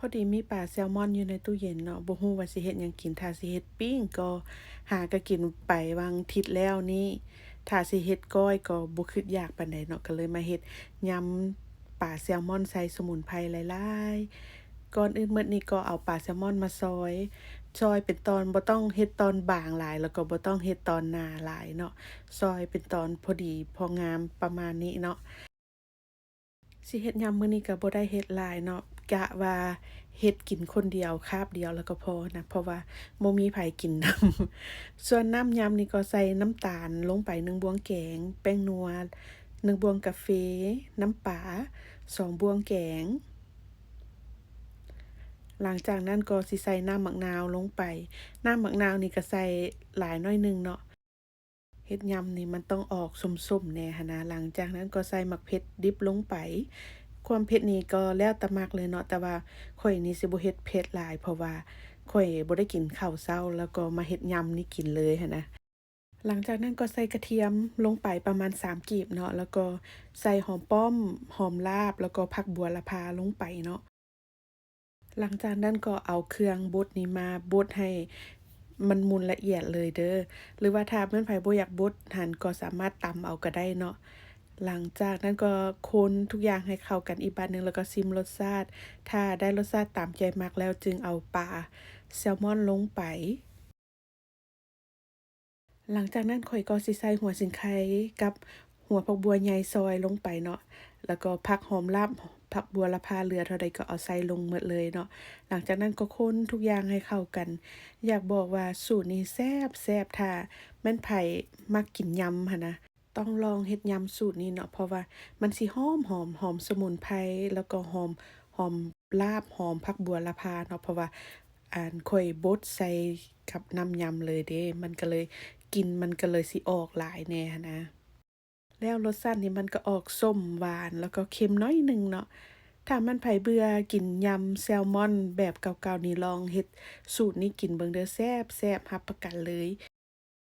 ພໍດີມີປາແຊລມອນຢູ່ໃນຕູ້ເຢັນເນາະ, ບໍ່ຮູ້ວ່າຊິເຮັດຫຍັງກິນ. ຖ້າຊິເຮັດປີ້ງກໍຫາກໍກິນໄປຫວ່າງທິດແລ້ວນີ້, ຖ້າຊິເຮັດກ້ອຍກໍບໍ່ຄຶດຢາກປານໃດເນາະ, ກໍເລີຍມາເຮັດຍຳປາແຊລມອນໃສ່ສະໝຸນໄພຫຼາຍໆ. ກ່ອນອື່ນໝົດນີ້ກໍເອົາປາແຊລມອນມາຊອຍ, ຊອຍເປັນຕອນ, ບໍ່ຕ້ອງເຮັດຕອນບາງຫຼາຍ ແລ້ວກໍບໍ່ຕ້ອງເຮັດຕອນໜາຫຼາຍເນາະ, ຊອຍເປັນຕອນພໍດີພໍງາມປະມານນີ້ເນາະ. ຊິເຮັດຍຳມື້ນີ້ກໍບໍ່ໄດ້ເຮັດຫຼາຍເນາະ, ກະວ່າເຮັດກິນຄົນດຽວຄາບດຽວແລ້ວກໍພໍນະ, ເພາະວ່າບໍ່ມີໃຜກິນນຳ. ສ່ວນນ້ຳຍຳນີ້ກໍໃສ່ນ້ຳຕານລົງໄປໜຶ່ງບ່ວງແກງ, ແປ້ງນົວໜຶ່ງບ່ວງກາເຟ, ນ້ຳປາສອງບ່ວງແກງ. ຫຼັງຈາກນັ້ນກໍຊິໃສ່ນ້ຳໝາກນາວລົງໄປ. ນ້ຳໝາກນາວນີ້ກໍໃສ່ຫຼາຍໜ້ອຍໜຶ່ງເນາະ. ເຮັດຍຳນີ້ມັນຕ້ອງອອກສົ້ມໆແດ່ຫັ້ນນະ. ຫຼັງຈາກນັ້ນກໍໃສ່ໝາກເຜັດດິບລົງໄປ. ຄວາມເຜັດນີ້ກໍແລ້ວແຕ່ມັກເລີຍເນາະ, ແຕ່ວ່າຂ້ອຍນີ້ຊິບໍ່ເຮັດເຜັດຫຼາຍ ເພາະວ່າຂ້ອຍບໍ່ໄດ້ກິນເຂົ້າເຊົ້າ ແລ້ວກໍມາເຮັດຍຳນີ້ກິນເລີຍຫັ້ນນະ. ຫຼັງຈາກນັ້ນກໍໃສ່ກະທຽມລົງໄປປະມານສາມກີບເນາະ, ແລ້ວກໍໃສ່ຫອມປ້ອມ, ຫອມລາບ, ແລ້ວກໍຜັກບົວລະພາລົງໄປເນາະ. ຫຼັງຈາກນັ້ນກໍເອົາເຄື່ອງບົດນີ້ມາບົດໃຫ້ມັນໝຸ່ນລະອຽດເລີຍເດີ ຫຼືວ່າຖ້າແມ່ນໃຜບໍ່ຢາກບົດຫັ້ນກໍສາມາດຕຳເອົາກໍໄດ້ເນາະ. ຫຼັງຈາກນັ້ນກໍຄົນທຸກຢ່າງໃຫ້ເຂົ້າກັນອີກບາດໜຶ່ງ ແລ້ວກໍຊິມລົດຊາດ. ຖ້າໄດ້ລົດຊາດຕາມໃຈມັກແລ້ວ ຈຶ່ງເອົາປາແຊລມອນລົງໄປ. ຫຼັງຈາກນັ້ນຂ້ອຍກໍຊິໃສ່ຫົວສີໄຄກັບຫົວຜັກບົວໃຫຍ່ຊອຍລົງໄປເນາະ, ແລ້ວກໍຜັກຫອມລາບ, ຜັກບົວລະພາເຫຼືອເທົ່າໃດກໍເອົາໃສ່ລົງໝົດເລີຍເນາະ. ຫຼັງຈາກນັ້ນກໍຄົນທຸກຢ່າງໃຫ້ເຂົ້າກັນ. ຢາກບອກວ່າສູດນີ້ແຊບໆ ຖ້າແມ່ນໃຜມັກກິນຍຳຫັ້ນນະ ຕ້ອງລອງເຮັດຍຳສູດນີ້ເນາະ, ເພາະວ່າມັນຊິຫອມໆ ຫອມສະໝຸນໄພ ແລ້ວກໍຫອມ ຫອມລາບ ຫອມຜັກບົວລະພາເນາະ, ເພາະວ່າ ອັນ ຂ້ອຍບົດໃສ່ກັບນ້ຳຍຳເລີຍເດ້, ມັນກໍເລີຍ ກິ່ນມັນກໍເລີຍຊິອອກຫຼາຍແດ່ຫັ້ນນະ. ແລ້ວລົດຊາດນີ້ມັນກໍອອກສົ້ມຫວານ ແລ້ວກໍເຄັມໜ້ອຍໜຶ່ງເນາະ. ຖ້າແມ່ນໃຜເບື່ອກິນຍຳແຊລມອນແບບເກົ່າໆນີ້ ລອງເຮັດສູດນີ້ກິນເບິ່ງເດີ, ແຊບໆ ຮັບປະກັນເລີຍ.